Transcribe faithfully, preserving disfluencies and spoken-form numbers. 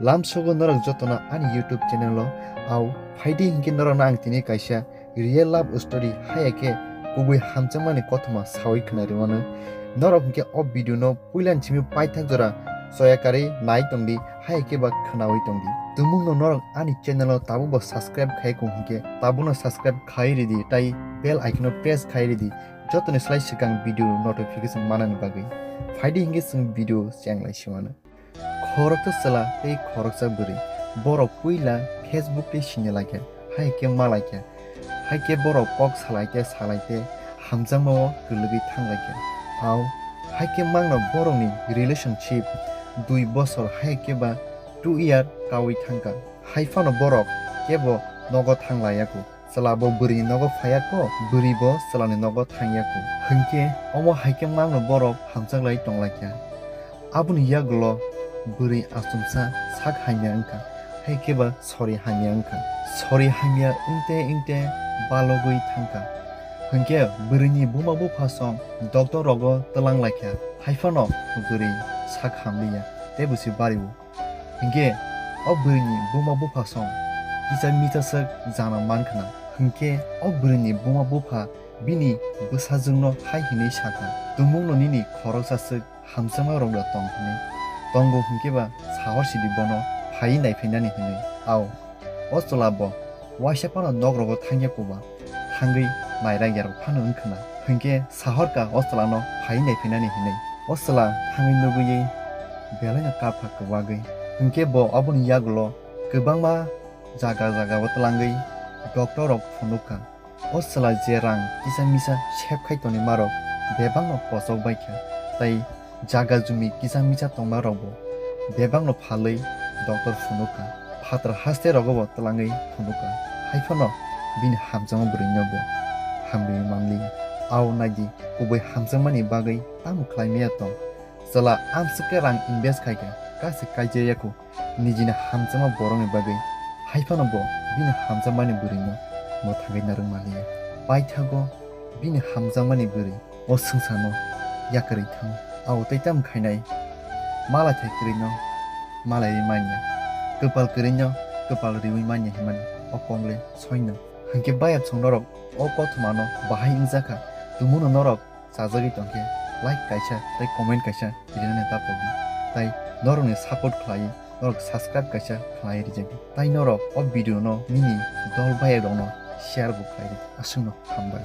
Lamsogo norok jotono ani YouTube channel o. Au phaidi hinkhe norokno ang tini kaisa real love story, haiya khe kubui hamjakmani kothoma sawi khwnari mano. Norok hinkhe o video no puilani simi paithak jora choya karwi nai tongdi, haiya khe ba khwnawi tongdi. Tumungno norok ani channel o tabukbo subscribe khai kung hinkhe tabukno subscribe khai ridi, tai bell icon o press khai ridi, jotoni slai swkang video notification manani bagwi. Phaidi hinkhe chwng video chenglai simano. Khoroksa chwla tei khoroksa bwrwi. Borok puila Facebook tei sini laikha, hai khe ma laikha. Hai khe borok kok salai te salai te hamjakmao kwlwgwi thang laikha. Au, hai khe mangno borokni relationship dui bosor hai khe ba two year kaui thangkha. Hai phano borok kebo nogo thang laiyaku. Chwla bo bwrwini nogo phaiya kho, bwrwi bo chwlani nogo thangya kho. Hinkhe omo hai khe mangno borok hamjak lai tong lai kha. Aboni yagulo bwrwi achomsa sak hamya wngkha, hai khe ba sori hamya wngkha. Sori hamya wngte wngte balogwi thangkha. Hinkhe bwrwini buma bupha song doctor rogo twlang lai kha, hai phano bwrwi sak hamliya tei busi bario. Hinkhe o bwrwini buma bupha song kisa misa swk jana man khna. Hinkhe o bwrwini buma bupha bini bwsajwkno hai hwnwi sakha, "Tumungno nini khoroksa swk hamjakma rokda tong hwnwi. Tongo hinkhe ba sahor sidi bono phaiwi naiphainani hwnwi." Au, o chwla bo waisa phano nok rogo thangya kuba, thangwi nairang yarok phano wng khna. Hinkhe sahor ka o chwlano phaiwi naiphainani hwnwi. O chwla thangwi nugwi belaino kapha kwbagwi. Hinkhe bo aboni yagulo kwbangma jaga jaga o twlangwi doctor rok phunuk kha. O chwla je rang kisa misa sep khai tongwi marok bebakno kochok bai kha, tei jaga jumi kisa misa tongma rokbo bebakno phalwi doctor phunuk kha. Phatar haste rogo bo twlangwi phunuk kha. Hai phano bini hamjakma bwrwino bo hamriwi manliya. Ao naidi, kubui hamjakmani bagwi tamo khlai maya tong? Chwla amswk khe rang invest khai kha, kasi kaijaya kho nijini hamjakma borokni bagwi. Hai phano bo bini hamjakmani bwrwino mwthangwi narwk manliya. Paithago bini hamjakmani bwrwi o swngcharno yakarwi thango. Abo tei tamo khainai? Malai thai kwrwino malaiwi manya, kwpal kwrwino kwpal riwi manya hinmani o kok le soino. Hinkhe bayapsong norok o kothomano bahai wngjakha, tumungno norok chajagwi tongkhe like kaisa tei comment kaisa rinani ta pogdi. Tai norokni support khlaiwi norok subscribe kaisa khlaiwi rijagdi. Tai norok o video no nini dol bayarokno share bo khlai di. Aswkno hambai.